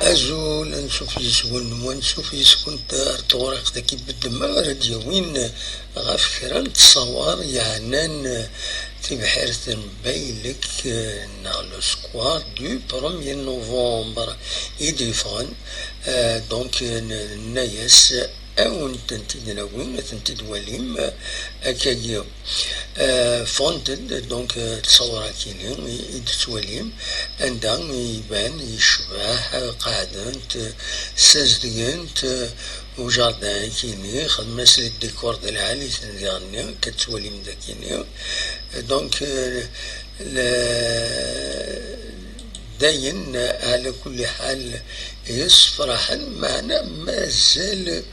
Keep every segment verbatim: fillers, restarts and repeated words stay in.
Azul, ansuf yes-wen, ansuf yes-kent ar tɣuriqt-agi n ddemma ara d-yawin ɣef kra n ttṣawar yeɛnan tibḥirt n Baylek, eh, neɣ le square du premier novembre i d-yeffɣen. Eh, donc, eh, n-, nenna-yas, ad wen-tent-id nawi, ad tent-id walim, eh, akkagi. Eh, ffɣent-d, donc, eh, ttṣawar-akini i, i d-tettwalim, anda iban yecbeḥ, eh, qeɛdent, eh, ssazedgent, eh, ujardin-akini, xedmen-as les décors d lɛali-ten diɣenni, akka tettwalim dagini. Eh, donc, eh, le-, dayen, ɛla kulli ḥal, yessefraḥen, meɛna mazal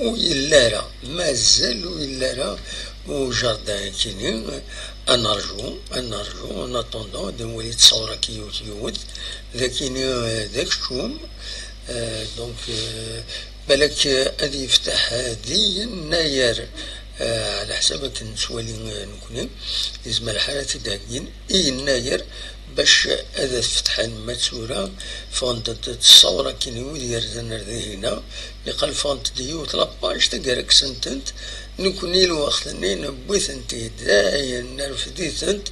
ur yelli ara, mazal ur yelli ara ujardin-akini. Ad nerju, ad nerju, en attendant, ad nwali ttṣawar-agi yiwet yiwet, d akini, eh, d akeččum. Eh, donc, eh, balak, eh, ad yefteḥ, eh, di yennayer, eh, ɛla ḥsab akken nettwali, eh, nekni, yezmer lḥal ad t-id-heggin i yennayer, bac ad fetḥen, ma d tura ffɣent-d ttṣawar-akini wid yerzan ar dihina, niqal ffɣent-d yiwet la page, taggara kksen-tent, nekni lweqt-nni newwi-tent-id, dayen nerfed-itent,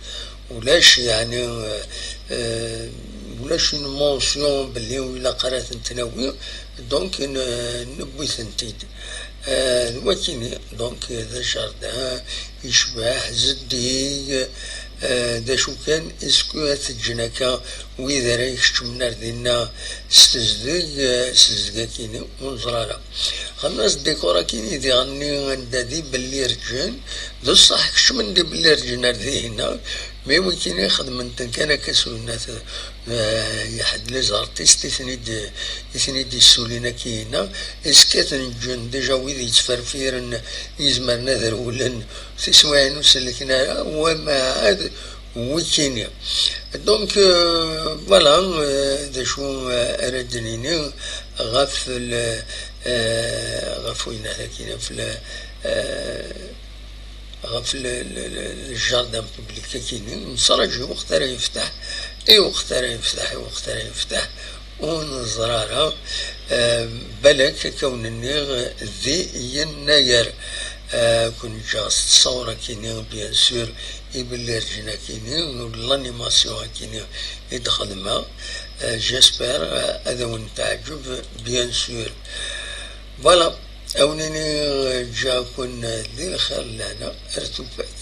ulac, yeɛni, eh, eh, ulac une mention belli ur ilaq ara ad tent-nawi, donc n-, newwi-tent-id. Eh, d wakini, donc, d ajardin yecbeḥ, zeddig, eh, d acu kan, est-ce que ad t-ǧǧen akka wid ara ikeččmen ar dinna s tezdeg, eh, s tezdeg-akini, ur neẓri ara. Xedmen-as décor-akini diɣenni anda d ibellirǧen, d ṣṣeḥ kecmen-d ibellirǧen ar dihina, mais wikini xedmen-ten kan akka s ulnat, eh, yeḥd les artistes i ten-id, i ten-id-yessulin akina, est-ce que ad ten-ǧǧen déjà wid yettferfiren yezmren ad rewlen, tiswiɛin ur sellken ara, wama ɛad wikini. Donc, euh, voilà, euh, d acu, euh, ara d-nini ɣef le, euh, ɣef winat akini, ɣef le, euh, ɣef le, le, le, le jardin public akini, nettraǧu i weqt ara yefteḥ, i weqt ara yefteḥ, i weqt ara yefteḥ, ur neẓri ara, eh, balak akka wen-nniɣ di yennayer, eh, kun ǧǧeɣ s ttṣawar akini, bien sûr, ibellirǧen akini, l'animation akini i d-xedmeɣ, eh, j'espère, eh, ad awen-teɛǧeb, bien sûr. Voilà, a wen-iniɣ, eh, ǧǧeɣ-ken di lxir lehna, ar tufat.